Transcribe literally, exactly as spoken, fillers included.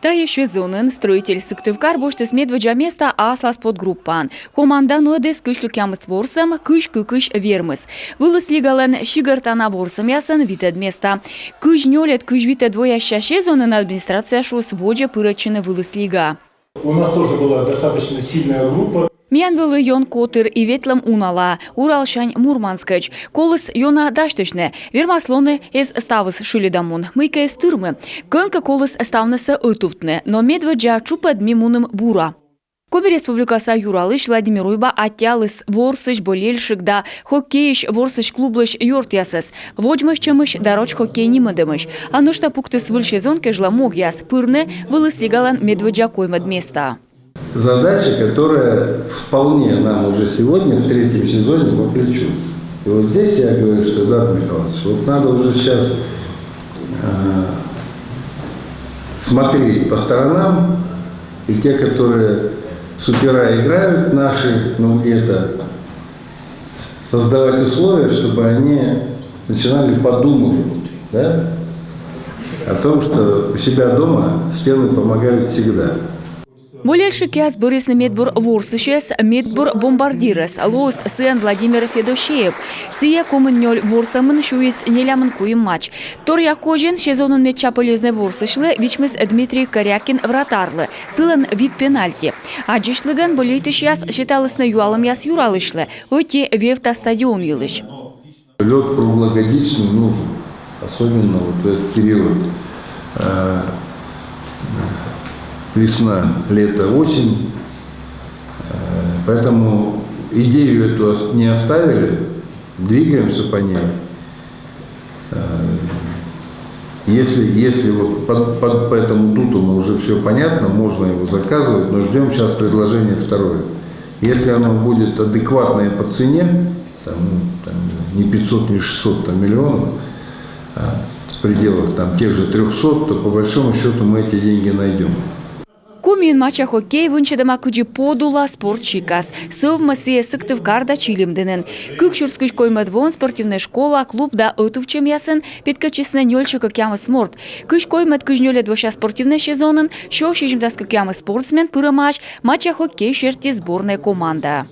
Тайӧ сезонын «Строитель» Сыктывкар босьтіс медводдза места аслас подгруппаын. Команда нуӧдіс кызь кӧкъямыс ворсӧм, кызь кыкысь вермис. Вылыс лигалӧн сигӧртана ворсӧмъясын витӧд места. Кызь нёльӧд — кызь витӧд воясся сезонын администрация шуис водзӧ пырӧдчыны Вылыс лигаӧ. У нас тоже была достаточно сильная группа. Миян вӧлі ён котыр и ветлім уналаӧ Уралсянь Мурманскӧдз. Коліс ёна дасьтысьны, вермас лоны, эз ставыс шыльыда мун, мыйкӧ эз тырмы. Кӧнкӧ коліс ставнысӧ ӧтувтны, но медводдза тшупӧд ми мунім бура. Коми Республикаса Юралысь Владимир Уйба аттьӧаліс ворсысь, болельщик да хоккейысь ворсысь клублысь ёртъясӧс, водзмӧстчӧмысь да «Роч хоккей» нимӧдӧмысь. А нӧшта пуктіс выль сезон кежлӧ могъяс пырны Вылыс лигалӧн медводдза коймӧд местаӧ. Задача, которая вполне нам уже сегодня в третьем сезоне по плечу. И вот здесь я говорю, что, Эдуард Михайлович, вот надо уже сейчас э, смотреть по сторонам, и те, которые с утра играют наши, ну, где-то, создавать условия, чтобы они начинали подумывать, да, о том, что у себя дома стены помогают всегда. Болельщикъяс бӧрйисны медбур ворсысьӧс медбур бомбардирӧс. Лоис сійӧн Владимир Федосеев. Сійӧ комын нёль ворсӧмын сюйис нелямын куим матч. Торъя козин сезонын медся пӧльысь ворсысьлы вичмис Дмитрий Корякин вратарьлы. Сылӧн вит пенальти. Аддзысьлігӧн болейтысьяс сеталісны юалӧмъяс Юралысьлы ӧти вевта стадион йылысь. Лёд круглогодичный нужен, особенно вот в этот период, э, весна, лето, осень. Э, поэтому идею эту ос-, не оставили, двигаемся по ней. Э, если, если вот по, по, по этому дутуму уже все понятно, можно его заказывать, но ждем сейчас предложение второе. Если оно будет адекватное по цене, там, ну, там, не пятьсот, не шестьсот, там, миллионов, а в пределах там тех же трёхсот, то по большому счету мы эти деньги найдем. Комиын мача хоккей вынсьӧдӧма кыдзи подула спорт сикас. Сӧвмӧ сійӧ Сыктывкар да Чилимдінын. Кык сюрс кызь коймӧд воын спортивнӧй школа, клуб да ӧтувтчӧмъясын петкӧдчисны нёльсё кӧкъямыс морт. Кызь коймӧд — кызь нёльӧд вося спортивнӧй сезонын сё сизимдас кӧкъямыс спортсмен пырӧмаӧсь мача хоккей серти сборнӧй командаӧ.